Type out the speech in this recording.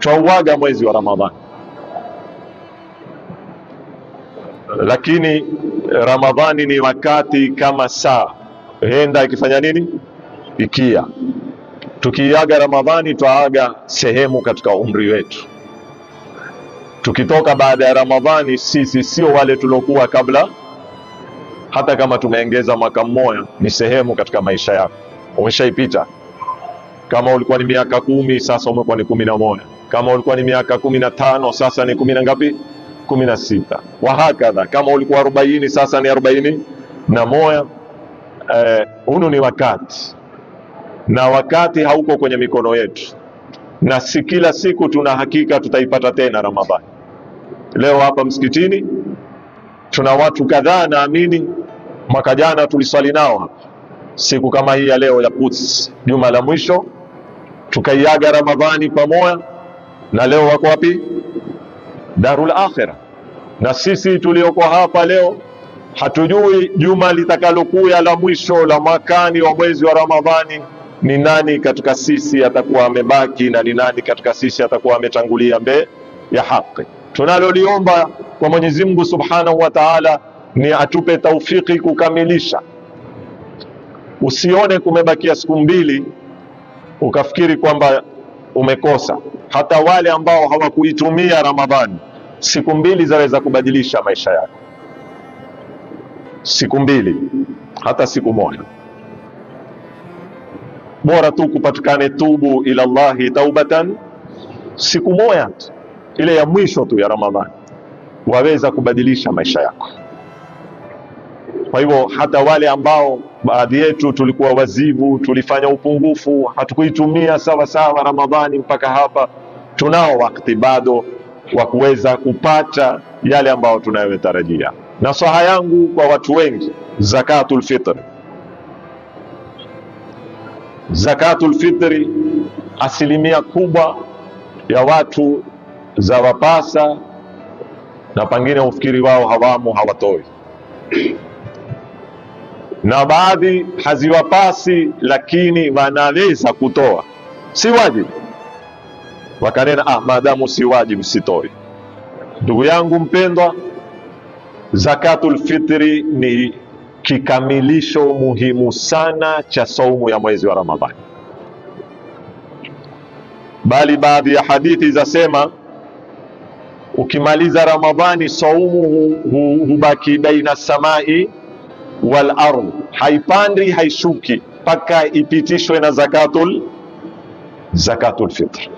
Twauaga mwezi wa Ramadhani, lakini Ramadhani ni wakati kama saa henda ikifanya nini, ikia. Tukiaga Ramadhani twaaga sehemu katika umri wetu. Tukitoka baada ya Ramadhani sisi sio wale tulokuwa kabla. Hata kama tumeongeza mwaka mmoja, ni sehemu katika maisha yako umeshaipita. Kama ulikuwa ni miaka 10, sasa umekuwa ni 11. Kama ulikuwa ni miaka 15, sasa ni 10 na ngapi? 16. Wahakadha. Kama ulikuwa 40, sasa ni 41. Huu ni wakati, na wakati hauko kwenye mikono yetu, na si kila siku tuna hakika tutaipata tena Ramadhani. Leo hapa msikitini tuna watu kadhaa, naamini mwaka jana tuliswali nao hapa siku kama hii ya leo ya Quds, juma la mwisho, tukaiaga Ramadhani pamoja, na leo wako wapi? Darul Akhirah. Na sisi tulioko hapa leo hatujui juma litakalokuja la mwisho la mwakani wa mwezi wa Ramadhani ni nani katika sisi atakuwa amebaki na ni nani katika sisi atakuwa ametangulia mbele ya haki. Tunaloliomba kwa Mwenyezi Mungu Subhanahu wa Ta'ala ni atupe taufiki kukamilisha. Usione kumebakia siku mbili ukafikiri kwamba umekosa. Hata wale ambao hawakuitumia Ramadhani, siku mbili zaweza kubadilisha maisha yako. Siku mbili, hata siku moja. Bora tu kupatikane tubu ila Allahi taubatan, siku moja tu, ile ya mwisho tu ya Ramadhani, waweza kubadilisha maisha yako. Kwa hivyo hata wale ambao baadhi yetu tulikuwa wazivu, tulifanya upungufu, hatukuitumia sawa sawa Ramadhani mpaka hapa, tunao wakati bado wa kuweza kupata yale ambao tunayotarajia. Nasaha yangu kwa watu wengi, zakatul fitr. Zakatul fitri, asilimia kubwa ya watu za wapasa, na pengine ufikiri wao hawamu, hawatoi, na baadhi haziwapasi lakini wanaweza kutoa, si wajibu. Wakanena, maadamu si wajibu sitoi. Ndugu yangu mpendwa, zakatul fitri ni kikamilisho muhimu sana cha saumu ya mwezi wa Ramadhani. Bali baadhi ya hadithi zasema ukimaliza Ramadhani saumu hubaki baina samai wal ardh, haipandi haishuki mpaka ipitishwe na zakatul fitr.